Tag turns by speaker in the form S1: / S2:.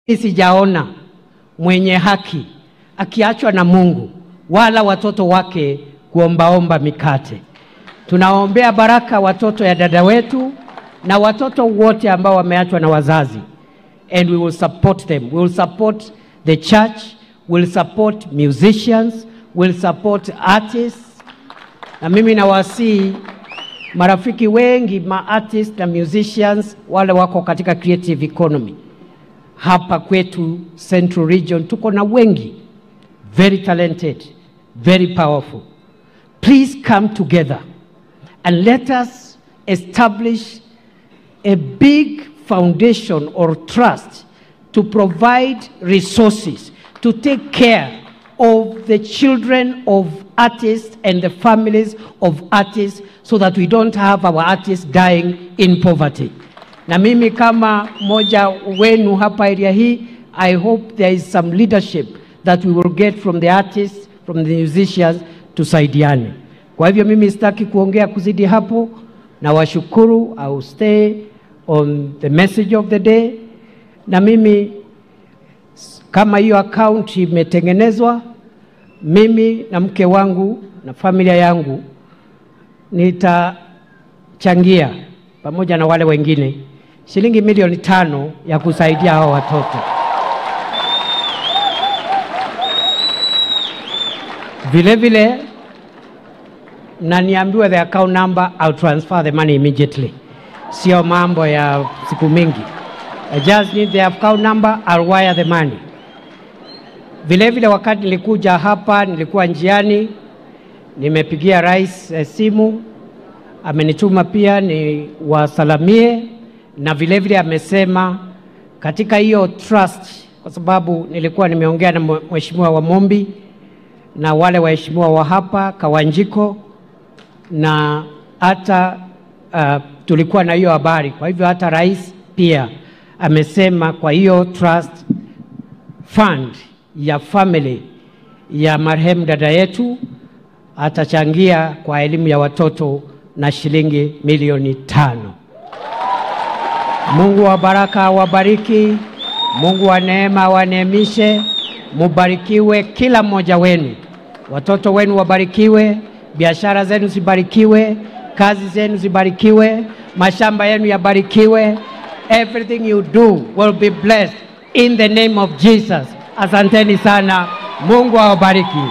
S1: Sijaona mwenye haki akiachwa na Mungu wala watoto wake kuombaomba mikate. Tunaombea baraka watoto ya dada wetu na watoto wote ambao wameachwa na wazazi. And we will support them. We will support the church, we will support musicians, we will support artists. Na mimi nawasihi marafiki wengi ma artists na musicians wale wako katika creative economy. Hapa kwetu Central Region tuko na wengi, very talented, very powerful. Please come together and let us establish a big foundation or trust to provide resources to take care of the children of artists and the families of artists so that we don't have our artists dying in poverty. Na mimi kama moja wenu hapa area hii, I hope there is some leadership that we will get from the artists, from the musicians, tusaidiane. Kwa hivyo mimi sitaki kuongea kuzidi hapo, na washukuru. I will stay on the message of the day. Na mimi kama hiyo account imetengenezwa, mimi na mke wangu na familia yangu nitachangia pamoja na wale wengine shilingi 5 milioni ya kusaidia hao watoto. Vile vile na niambiwe the account number, I'll transfer the money immediately. Sio mambo ya siku mingi. I just need the account number, I'll wire the money. Vile vile wakati nilikuja hapa, nilikuwa njiani, nimepigia rais simu, amenituma pia ni wasalamie, na vile vile amesema katika hiyo trust, kwa sababu nilikuwa nimeongea na mheshimiwa wa Mombi na wale waheshimiwa wa hapa Kawanjiko, na hata tulikuwa na hiyo habari. Kwa hivyo hata rais pia amesema kwa hiyo trust fund ya family ya marehemu dada yetu atachangia kwa elimu ya watoto na shilingi 5 milioni. Mungu wa baraka awabariki, Mungu wa neema awaneemishe, mubarikiwe kila mmoja wenu, watoto wenu wabarikiwe, biashara zenu zibarikiwe, kazi zenu zibarikiwe, mashamba yenu yabarikiwe. Everything you do will be blessed in the name of Jesus. Asanteni sana, Mungu awabariki.